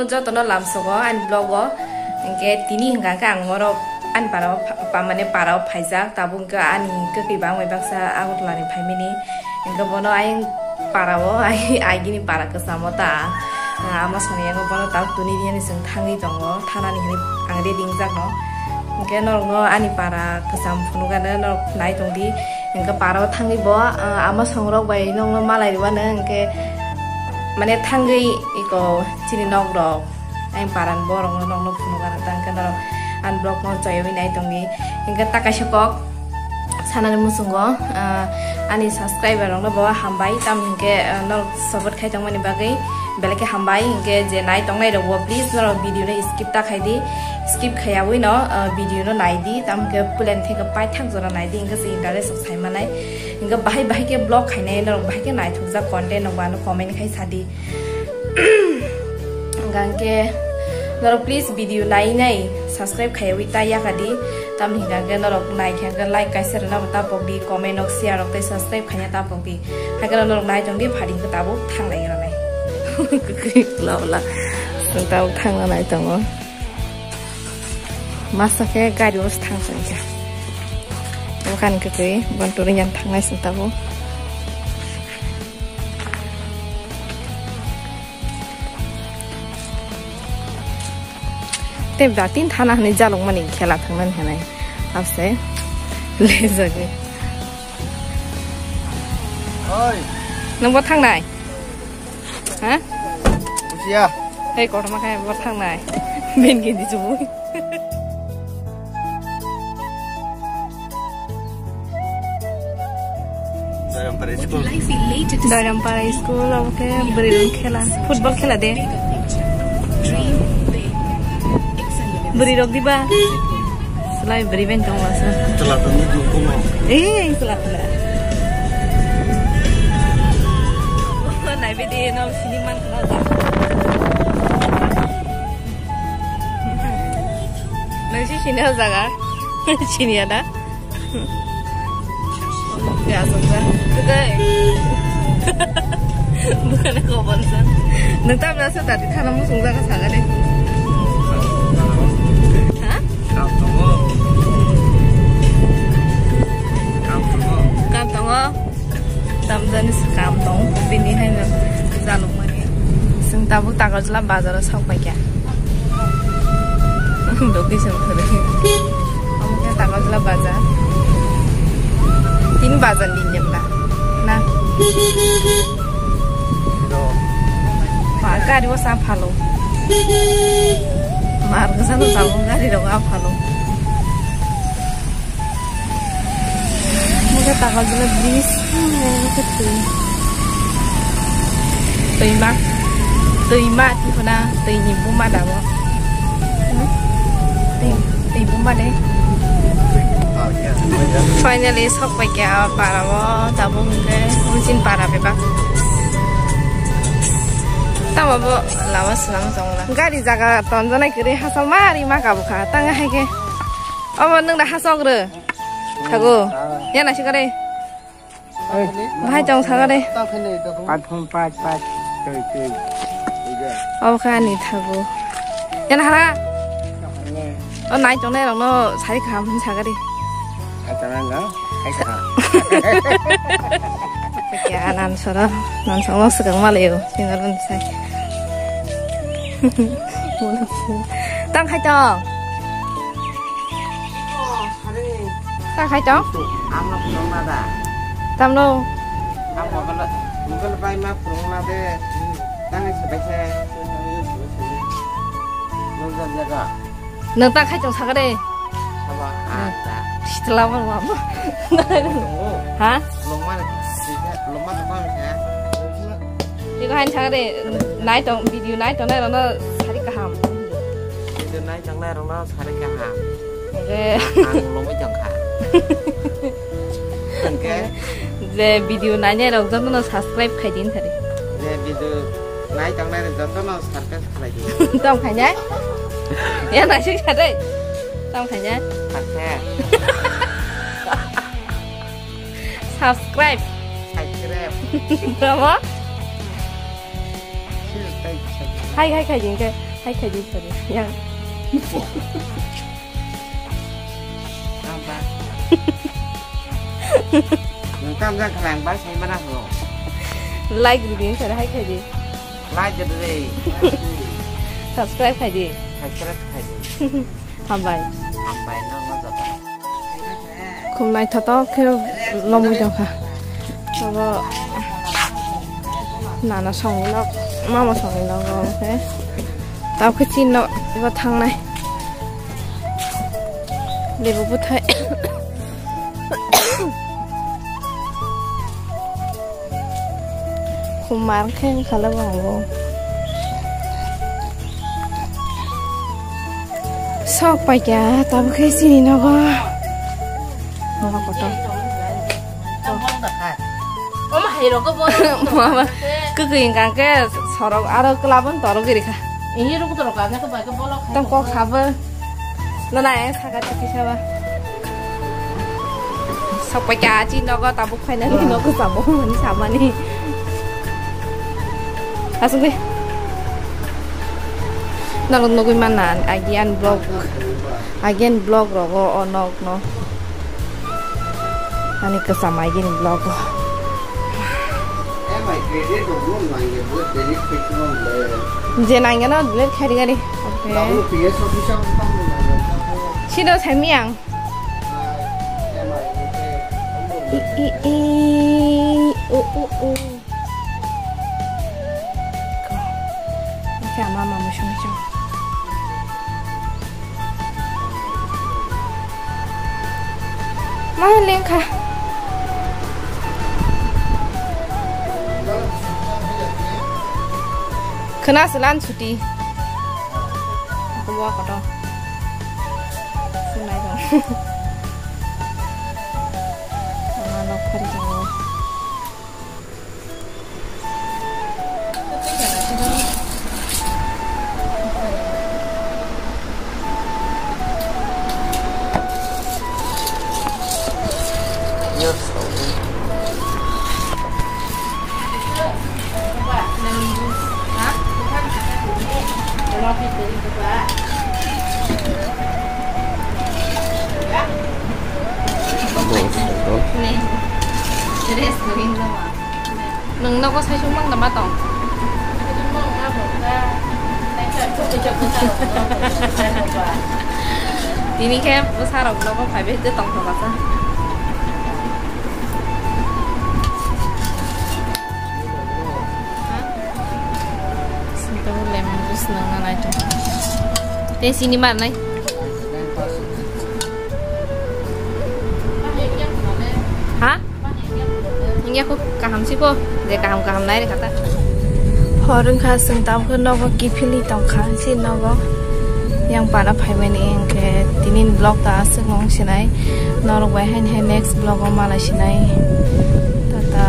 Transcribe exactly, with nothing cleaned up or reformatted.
Jotono lamsogo ani vlog o. Hingke tini hingka khe ang oro ani para o pha-, pa-, mane para o phaijak. Tabuk hingke ani kwtwi bangbai baksa Agartala ni phaimani. Hingke bono ayang para o, ai, agini para kwchamo ta. Ah, ama songni yango bono tabuk tuni riyani chwng thangwi tongo. Thanani hinwi ang ready wngjakno. Hingke norokno ani para kwcham phunukgano norok nai tongdi. Hingke para o thangwi bo, ah, ama songrok bai nokno malai rwano hingke mane thangwi iko chini nok rok, ayang paran borok no nokno phunukgana tang khe norok ani vlog no chaywi nai tongdi. Hingke ta kaisa kok sanani muchungo, ah, ani subscriber rok no bo hambai, tam hingke, ah, norok support khai tongmani bagwi belai khe hambai. Hingke je nai tongnai rok bo please norok video no skip ta khaidi, skip khaiyawi no, ah, video no naidi, tam hingke plan theke paithak jora naidi, hingke se interest rok sai manai. Hingke bahai bahai khe vlog khainai norok bahai khe naithokjak content rok bo ano comment khai sadi. Hingke norok please video nai nai subscribe khaiwi ta yakadi. Tamni hingke norok nai khe hingke like kaisa rwna bo ta pokdi, comment rok, share rok tei subscribe khaina ta pokdi. Haikhe norok nai tongdi, phadi hingke tabuk thanglai rwnai. Kwkwi kla bla. Tabuk thangna nai tongo. Masa khe gari o thang song khe. Bukan kwkwi, bon turi yan thangnai song tabuk. Tei ba tin thana hwnwi jalukmani khela thangnani hwnwi. Ase lejagwi. Oi. Nwng bo thangnai? Ha? Bujiya. Hei, kotorma khe bo thangnai. Ben gindi chubui. Doirampara school. Doirampara school, obo khe bwrwi rok khela, football khela de. Bwrwi rok diba? Slai bwrwi ben tong masa. Chwla tong ni jung kumo. Eh, chwla tong. Nai bidi no sini man khna. Nang si sini jaga. Sini ada. Ya, sungsa. Kedai. Bukan aku bonsan. Nang tak berasa tadi tanam sungsa ke sana deh. Hah? Kam tongo. Kam tongo. Kam tongo. Tamjani se kam tong, bini hai no jaluk mani. Sing tabuk Takarjala bazar o sok pai kya. Location thore. Omo khe Takarjala bazar. Tin bazar ni nyem da. Na. Pa gari o sa phalo. Mar kasa no tabuk gari rok a phalo. Mungkin tanggal jelas bis. Twi ma. Twi ma, twi khuna, twi ni buma da bo. Twi, twi buma de. Finally, sok pai kya para bo, tabuk hingke, unchin para bebak. Tamo bo, lama selam tongla. Gari jaga tonjana kiri hasal mari ma kabu kha, tang hai ke. Obo nwng da hasok rw. Thago. Ya na sikare. Bahai tong sakare. Pat phung pat pat. Tui tui. Obo kha ani thago. Ya na hala. O nai tongnai rokno sari kaham hin sakare. Kata nang ga. Hai kaham. Ya nan soro. Nan soro swkang malayo. Singaron sai. Tang khai tong. Ta khai tong? Ang no phunuk na da. Tamno? Ang mobile, mobile bai ma phunuk na de. Tang se bai se. Nung jan jaga. Nung ta khai tong sakare. Sabo, ah, ta. Sitla mo mo. Tongo. Ha? Longma, longma tong ma ya. Iko hain sakare. Nai tong, video nai tong nai rono sari kaham. Video nai tong nai rono sari kaham. Oke. Ang lomwi tong kha. Oke. Je video nainai rok jotono subscribe khai din thari. Je video nai tongnai rok jotono subscribe khlai di. Tong khainai? Ya naisik sa dei. Tong khainai? Subscribe. Subscribe. Subscribe. Bravo. Hai, hai, khai din khe. Hai khai di, sorry. Yang. Ang ba. Nang tam jang khalang ba sai mana ho. Like di din, sir, hai khai di. Like di re. Subscribe khai di. Subscribe khai di. Hambai. Hambai, no, no, jata. Khum naithotok khe lomwi tongkha. Abo nana songwi nok, mama songwi nok, omo khe. Tabukhe chini nok ebo thangnai. Lebu bwthai. Khumar khe wngkha le bo. Sok paikha tabukhe chini nogo. Nogo kotor. Omo hai rogo bo. Mama, kwkwi wngkha khe sorok aro kwlabon torogwi rikha. Ini rogo torok ka, khe bai khe bolok hai. Tong kok sabo. Nana, eh, saka tiki saba. Sok paikha chini nogo tabuk finally nogo sabo mani samani. Asuk de. Norok nugui manna, again vlog, again vlog rogo o nok no. Ani kwcham again vlog o. Je nangya no delete khai ringari. Okay. Sino semi ang. I, i, i, o, o, o. Ko. Oke, ama, ama, mushung, mushung. Ma lengkha. Khna selan suti. Aku bawa kotor. Senai dong. Mama nok phari tongo. Nwng nogo saisung mang da ma tong? Tini khe bwsarok nogo phaibai tong thokasa. Sintabo lemon juice nangna nai tong. Tei sini mar nai. Ha? Wngya kho, kaham si kho, je kaham kaham nai rwkha ta. Hor wngkha, chwng tabukhe nogo kiphilwi tongkha, si nogo yang pana phaimani, hwnkhe tini vlog ta aswk wng sinai, norok bai haini hai next vlog o malai sinai, tata.